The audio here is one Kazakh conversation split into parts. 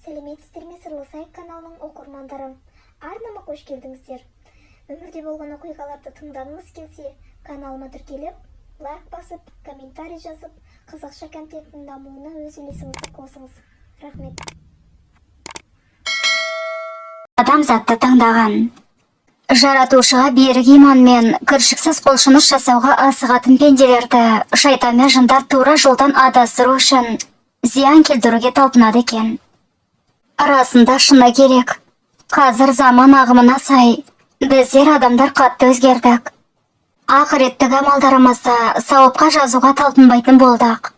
Сәлеметсіздер ме, Сырлы Сай каналының оқырмандары! Арнама қош келдіңіздер! Өмірде болған оқиғаларды тыңдағыңыз келсе, каналыма тіркеліп, лайк басып, комментарий жазып, қазақша контенттің дамуына өз үлесіңізді қосыңыз. Рахмет! Адамзатты таңдаған. Жаратушыға берік иманмен кіршіксіз құлшыныс жасауға асығатын пенделерді шайтан мен жындар тура жолдан адастыру үшін зиян келтіруге талпынады екен. Расында, шыны керек, қазір заман ағымына сай біздер, адамдар, қатты өзгердік. Ақыреттік амалдарымызды сауапқа жазуға талпынбайтын болдық.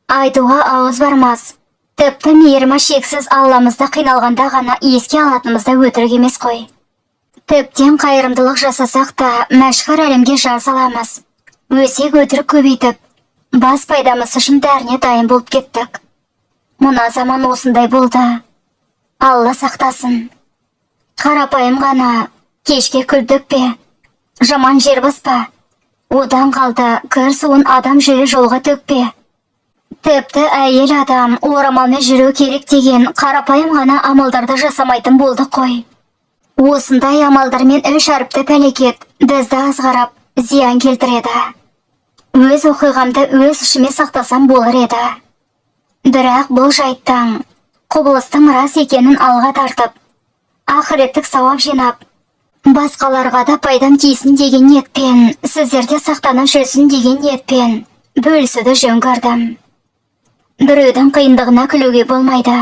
Айтуға ауыз бармас, тіпті мейірімі шексіз Алламызды қиналғанда ғана еске алатынымыз да өтірік емес қой. Тіптен қайырымдылық жасасақ та, мәшһүр әлемге жар саламыз. Өсек, өтірік көбейтіп, бас пайдамыз үшін бәріне дайын болып кеттік. Мына заман осындай болды, Алла сақтасын. Қарапайым ғана кешке күлдік пе, жаман жер баспа, одан қалды кір суын адам жүре жолға төкпе, тіпті әйел адам орамалмен жүру керек деген қарапайым ғана амалдарды жасамайтын болдық қой. Осындай амалдармен үш әріпті пәлекет бізді азғырып, зиян келтіреді. Өз оқиғамды өз ішіме сақтасам болар еді, бірақ бұл жайттың, құбылыстың рас екенін алға тартып, ақыреттік сауап жинап, басқаларға да пайдам тисін деген ниетпен, сіздерде сақтанып жүрсін деген ниетпен бөлісуді жөн көрдім. Біреудің қиындығына күлуге болмайды.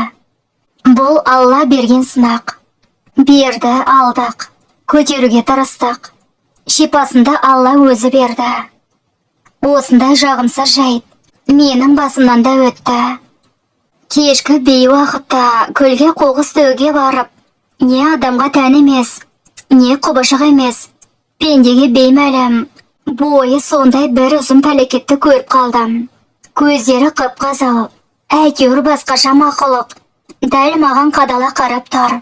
Бұл Алла берген сынақ. Берді, алдық, көтеруге тырыстық, шипасында Алла өзі берді. Осындай жағымсыз жайт менің басымнан да өтті. Кешкі бейуақытта көлге қоқыс төгуге барып, не адамға тән емес, не құбыжық емес, пендеге беймәлім бойы сондай бір ұзын пәлекетті көріп қалдым. Көздері қып-қызыл, әйтеуір басқаша мақұлық дәл маған қадала қарап тұр.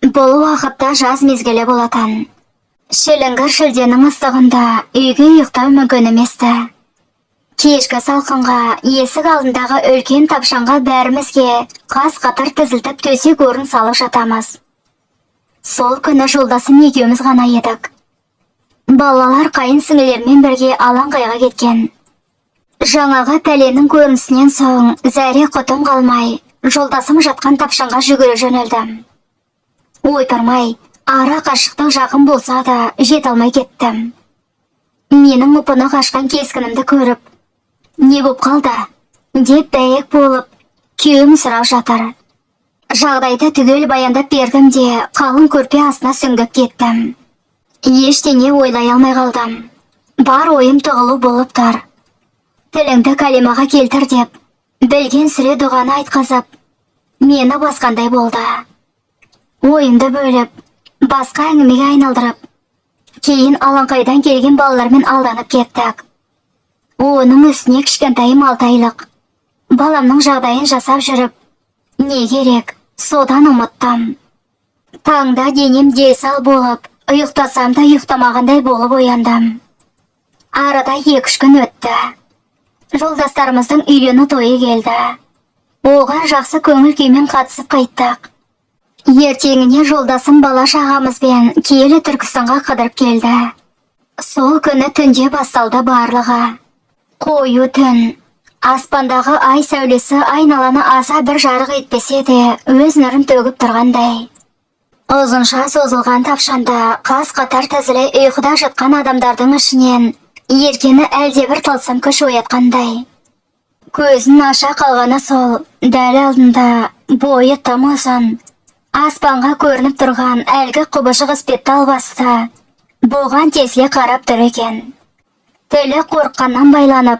Бұл уақытта жаз мезгілі болатын. Шіліңгір шілденің ыстығында үйге ұйықтау мүмкін емес-ті. Кешкі салқынға есік алдындағы үлкен тапшанға бәрімізге қаз қатар тізілтіп төсек орын салып жатамыз. Сол күні жолдасым екеуміз ғана едік. Балалар қайын сіңілермен бірге алаңқайға кеткен. Жаңағы пәленің көрінісінен соң зәре құтым қалмай, жолдасым жатқан тапшанға жүгіре жөнелдім. Ойпырмай, ара қашықтық жақын болса да, жете алмай кеттім. Менің ұпыны қашқан кескінімді көріп, «Не боп қалды?» деп бәйек болып күйеуім сұрап жатыр. Жағдайды түгел баяндап бердім де, қалың көрпе астына сүңгіп кеттім. Ештеңе ойлай алмай қалдым. Бар ойым тығылу болып тұр. «Тіліңді кәлимаға келтір» деп, білген сүре дұғаны айтқызып, мені басқандай болды. Ойымды бөліп, басқа әңгімеге айналдырып, кейін алаңқайдан келген балалармен алданып кеттік. Оның үстіне кішкентайым 6 айлық. Баламның жағдайын жасап жүріп, не керек, содан ұмыттым. Таңда денем дел болып, ұйықтасам да ұйықтамағандай болып ояндым. Арада 2-3 күн өтті. Жолдастарымыздың үйлену тойы келді. Оған жақсы көңіл күймен қатысып қайттық. Ертеңіне жолдасым бала шағамызбен киелі Түркістанға қыдырып келді. Сол күні түнде басталды барлығы. Қою түн. Аспандағы ай сәулесі айналаны аса бір жарық етпесе де, өз нұрын төгіп тұрғандай. Ұзынша созылған тапшанда қаз қатар тізіле ұйқыда жатқан адамдардың ішінен Еркені әлдебір тылсым күш оятқандай. Көзін аша қалғаны сол, дәл алдында бойы тым ұзын, аспанға көрініп тұрған әлгі құбыжық іспетті албасты бұған тесіле қарап тұр екен. Тілі қорыққаннан байланып,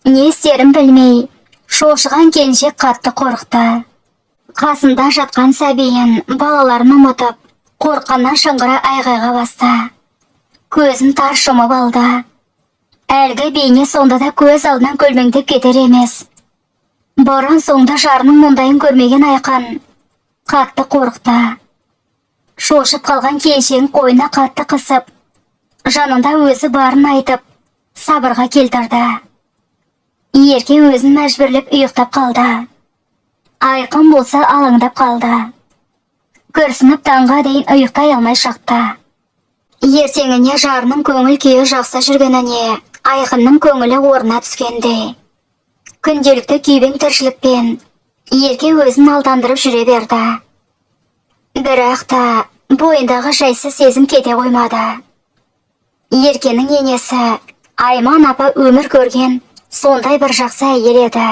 не істерін білмей, шошыған келіншек қатты қорықты. Қасында жатқан сәбиін, балаларын ұмытып, қорыққаннан шыңғыра айғайға басты. Көзін тарс жұмып алды. Әлгі бейне сонда да көз алдынан көлбеңдеп кетер емес. Бұрын соңды жарының мұндайын көрмеген Айқын қатты қорықты. Шошып қалған келіншегін қойнына қатты қысып, жанында өзі барын айтып, сабырға келтірді. Ерке өзін мәжбүрлеп ұйықтап қалды. Айқын болса алаңдап қалды. Күрсініп таңға дейін ұйықтай алмай шықты. Ертеңіне жарының көңіл күйі жақсы жүргеніне Айқынның көңілі орнына түскендей. Күнделікті күйбең тіршілікпен Ерке өзін алдандырып жүре берді. Бірақ та бойындағы жайсыз сезім кете қоймады. Еркенің енесі Айман апа өмір көрген сондай бір жақсы әйел еді.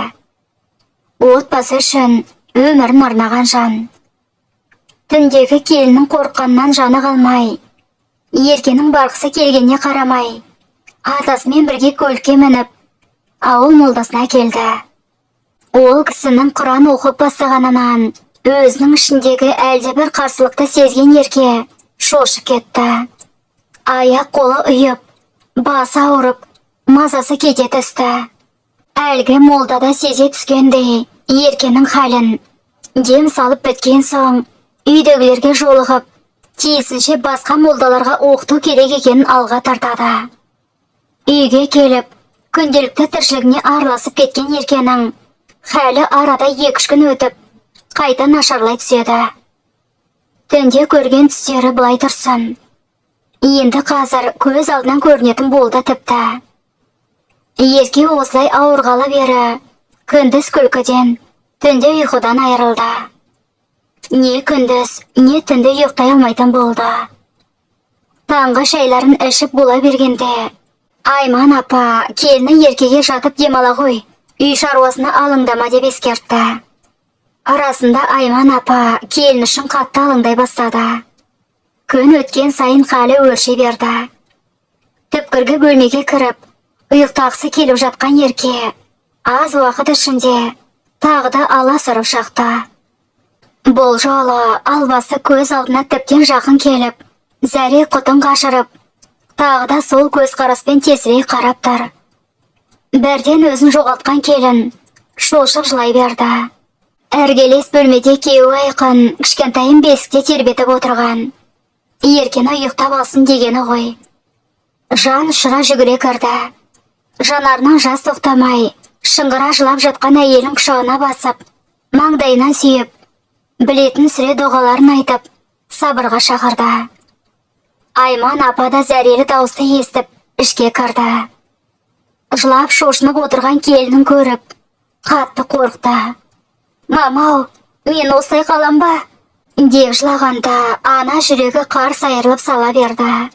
Отбасы үшін өмірін арнаған жан. Түндегі келіннің қорыққаннан жаны қалмай, Еркенің барғысы келгеніне қарамай, атасымен бірге көлікке мініп, ауыл молдасына келді. Ол кісінің Құран оқып бастағанынан өзінің ішіндегі әлдебір қарсылықты сезген Ерке шошып кетті. Аяқ қолы ұйып, басы ауырып, мазасы кете түсті. Әлгі молда да сезе түскендей Еркенің халін дем салып біткен соң үйдегілерге жолығып, тиісінше басқа молдаларға оқыту керек екенін алға тартады. Үйге келіп, күнделікті тіршілігіне араласып кеткен Еркенің халі арада 2-3 күн өтіп, қайта нашарлай түседі. Түнде көрген түстері былай тұрсын. Енді қазір көз алдынан көрінетін болды тіпті. Ерке осылай ауырғалы бері күндіз күлкіден, түнде ұйқыдан айырылды. Не күндіз, не түнде ұйықтай алмайтын болды. Таңғы шайларын ішіп бола бергенде, Айман апа келіні Еркеге жатып демала ғой, үй шаруасына алаңдама деп ескертті. Арасында Айман апа келін үшін қатты алаңдай бастады. Күн өткен сайын халі өрши берді. Түпкіргі бөлмеге кіріп, ұйықтағысы келіп жатқан Ерке аз уақыт ішінде тағы да аласұрып шықты. Бұл жолы албасы көз алдына тіптен жақын келіп, зәре құтын қашырып, тағы да сол көзқараспен тесірей қарап тұр. Бірден өзін жоғалтқан келін шошып жылай берді. Іргелес бөлмеде күйеуі Айқын кішкентайын бесікте тербетіп отырған. Еркені ұйықтап алсын дегені ғой. Жан ұшыра жүгіре кірді. Жанарынан жас тоқтамай, шыңғыра жылап жатқан әйелін құшағына басып, маңдайынан сүйіп, білетін сүре дұғаларын айтып, сабырға шақырды. Айман апа да зәрелі дауысты естіп, ішке кірді. Жылап шошынып отырған келінін көріп, қатты қорықты. «Мамау, мен осылай қалам ба?» деп жылағанда ана жүрегі қарс айырылып сала берді.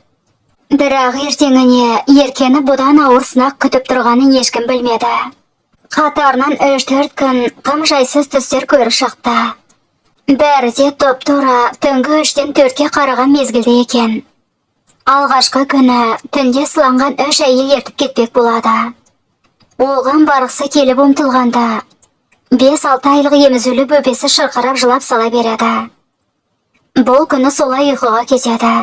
Бірақ ертеңіне Еркені бұдан ауыр сынақ күтіп тұрғанын ешкім білмеді. Қатарынан 3-4 күн тым жайсыз түстер көріп шықты. Бәрі де тұп-тура түнгі 3-тен 4-ке қараған мезгілде екен. Алғашқы күні түнде сыланған 3 әйел ертіп кетпек болады. Оған барғысы келіп ұмтылғанда 5-6 айлық емізулі бөпесі шырқырап жылап сала береді. Бұл күні солай ұйқыға кетеді.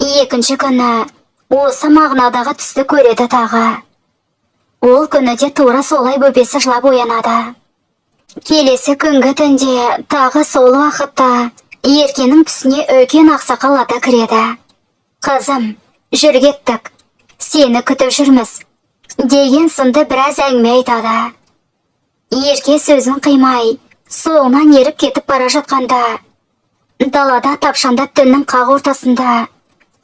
Екінші күні осы мағынадағы түсті көреді тағы. Ол күні де тура солай бөпесі жылап оянады. Келесі күнгі түнде тағы сол уақытта Еркенің түсіне үлкен ақсақал ата кіреді. «Қызым, жүр кеттік, сені күтіп жүрміз», деген сынды біраз әңгіме айтады. Ерке сөзін қимай, соңынан еріп кетіп бара жатқанда, далада тапшанда түннің қақ ортасында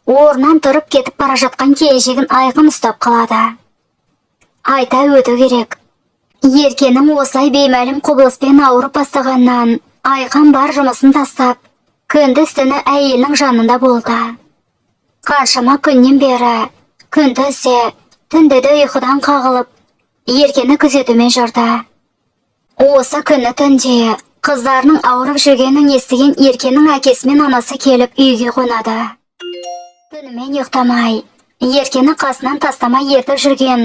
орнынан тұрып кетіп бара жатқан келіншегін Айқын ұстап қалады. Айта өту керек, Еркенің осылай беймәлім құбылыспен ауырып бастағаннан Айқын бар жұмысын тастап, күндіз түні әйелінің жанында болды. Қаншама күннен бері күндіз де, түнде де ұйқыдан қағылып, Еркені күзетумен жүрді. Осы күні түнде қыздарының ауырып жүргенін естіген Еркенің әкесі мен анасы келіп үйге қонады. Түнімен ұйықтамай, Еркені қасынан тастамай ертіп жүрген,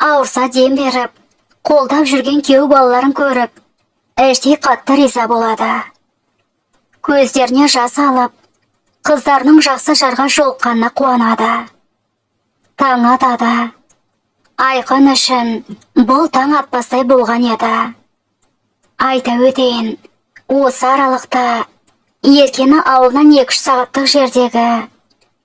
ауырса дем беріп, қолдап жүрген күйеу балаларын көріп, іштей қатты риза болады. Көздеріне жас алып, қыздарының жақсы жарға жолыққанына қуанады. Таң атады. Айқын үшін бұл таң атпастай болған еді. Айта өтейін, осы аралықта Еркені ауылынан 2-3 сағаттық жердегі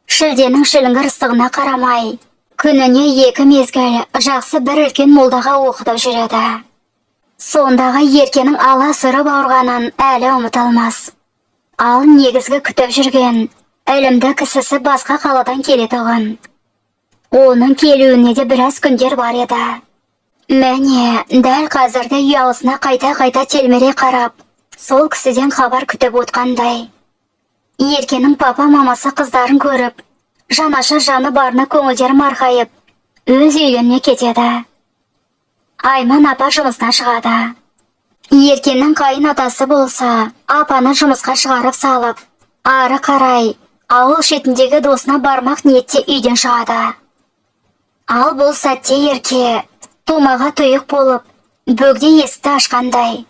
шілденің шіліңгір ыстығына қарамай, күніне 2 мезгіл жақсы бір үлкен молдаға оқытып жүреді. Сондағы Еркенің аласұрып ауырғанын әлі ұмыта алмас. Ал негізгі күтіп жүрген ілімді кісісі басқа қаладан келетұғын. Оның келуіне де біраз күндер бар еді. Міне, дәл қазірде үй аузына қайта-қайта телміре қарап, сол кісіден хабар күтіп отқандай. Еркенің папа-мамасы қыздарын көріп, жанашыр жаны барына көңілдері марқайып, өз үйлеріне кетеді. Айман апа жұмысына шығады. Еркенің қайын атасы болса, апаны жұмысқа шығарып салып, ары қарай ауыл шетіндегі досына бармақ ниетте үйден шығады. Ал бұл сәтте Ерке томаға тұйық болып, бөгде есікті ашқандай.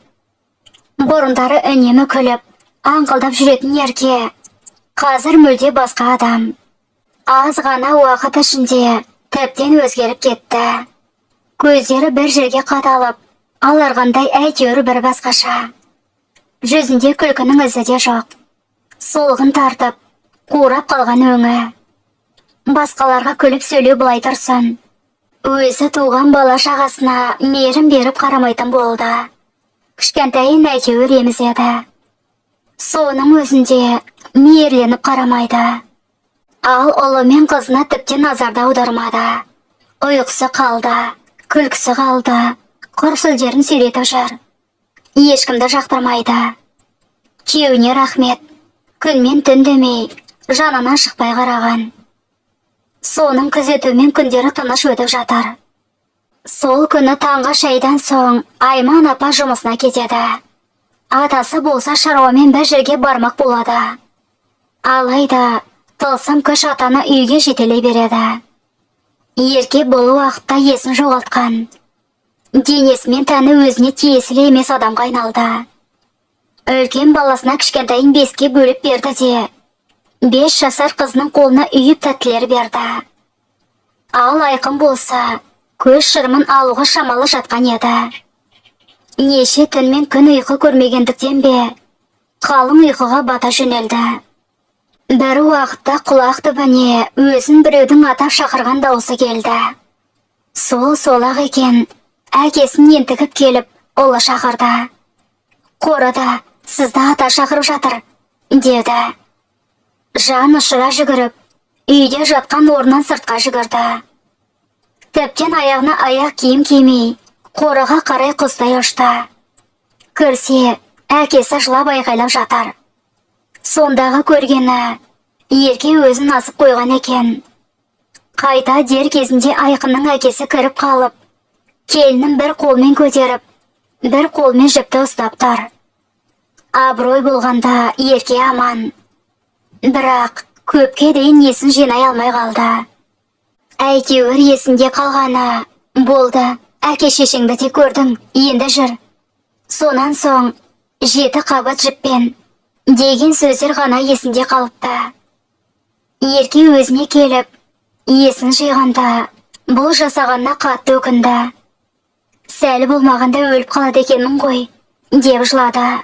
Бұрындары үнемі күліп, аңқылдап жүретін Ерке қазір мүлде басқа адам. Аз ғана уақыт ішінде тіптен өзгеріп кетті. Көздері бір жерге қадалып, аларғандай, әйтеуір бір басқаша. Жүзінде күлкінің ізі де жоқ. Солғын тартып, қурап қалған өңі. Басқаларға күліп сөйлеу былай тұрсын. Өзі туған бала шағасына мейірім беріп қарамайтын болды. Кішкентайын әйтеуір емізеді. Соның өзінде мейірленіп қарамайды. Ал ұлы мен қызына тіптен назарды аудармады. Ұйқысы қалды, күлкісі қалды, құр сүлдерін сүйретіп жүр. Ешкімді жақтырмайды. Күйеуіне рахмет, күн мен түн демей, жанынан шықпай қараған. Соның күзетуімен күндері тыныш өтіп жатыр. Сол күні таңғы шайдан соң Айман апа жұмысына кетеді. Атасы болса, шаруамен бір жерге бармақ болады. Алайда тылсым күш атаны үйге жетелей береді. Ерке бұл уақытта есін жоғалтқан. Денесі мен тәні өзіне тиесілі емес адамға айналды. Үлкен баласына кішкентайын 5-ке бөліп берді де, 5 жасар қызының қолына үйіп тәттілер берді. Ал Айқын болса, көз шырымын алуға шамалы жатқан еді. Неше түн мен күн ұйқы көрмегендіктен бе, қалың ұйқыға бата жөнелді. Бір уақытта құлақ түбіне өзін біреудің атап шақырған даусы келді. Сол солақ екен, әкесін ентігіп келіп, ұлы шақырды. «Қорада сізді ата шақырып жатыр», – деді. Жан ұшыра жүгіріп, үйде жатқан орнынан сыртқа жүгірді. Тіптен аяғына аяқ киім кимей, қораға қарай құстай ұшты. Көрсе, әкесі жылап айқайлап жатыр. Сондағы көргені, Ерке өзін асып қойған екен. Қайта дер кезінде Айқынның әкесі кіріп қалып, келінін бір қолмен көтеріп, бір қолмен жіпті ұстап тұр. Абырой болғанда, Ерке аман. Бірақ көпке дейін есін жинай алмай қалды. Әйтеуір есінде қалғаны: «Болды, әке шешеңді де көрдің, енді жүр». Сонан соң «жеті қабат жіппен» деген сөздер ғана есінде қалыпты. Ерке өзіне келіп, есін жиғанда, бұл жасағанына қатты өкінді. «Сәл болмағанда өліп қалады екенмін ғой», – деп жылады.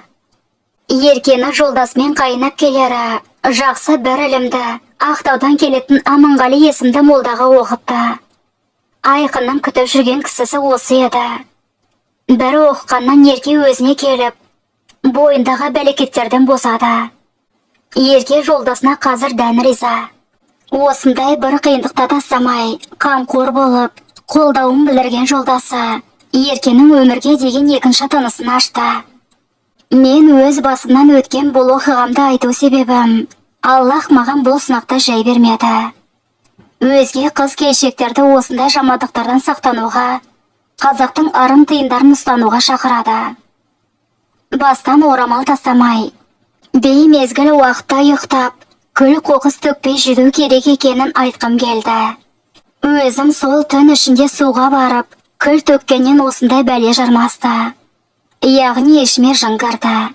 Еркені жолдасымен қайын әпкелері жақсы бір ілімді Ақтаудан келетін Аманғали есімді молдаға оқытты. Айқынның күтіп жүрген кісісі осы еді. Бір оқығаннан Ерке өзіне келіп, бойындағы бәлекеттерден босады. Ерке жолдасына қазір дән риза. Осындай бір қиындықта тастамай, қамқор болып, қолдауын білдірген жолдасы Еркенің өмірге деген екінші тынысын ашты. Мен өз басымнан өткен бұл оқиғамды айту себебім, Аллах маған бұл сынақты жай бермеді. Өзге қыз келіншектерді осындай жамандықтардан сақтануға, қазақтың ырым тыйымдарын ұстануға шақырады. Бастан орамал тастамай, беймезгіл уақытта ұйықтап, күл қоқыс төкпей жүру керек екенін айтқым келді. Өзім сол түн ішінде суға барып, күл төккеннен осындай бәле жармасты. Яғни ішіме жын кірді.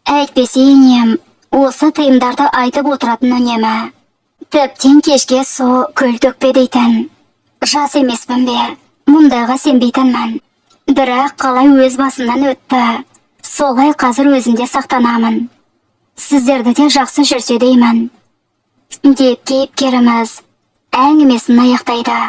Әйтпесе енем осы тыйымдарды айтып отыратын үнемі. Тіптен кешке су, күл төкпе дейтін. Жас емеспін бе, мұндайға сенбейтінмін. Бірақ қалай өз басымнан өтті, солай қазір өзімде сақтанамын. Сіздерді де жақсы жүрсе деймін, деп кейіпкеріміз әңгімесін аяқтайды.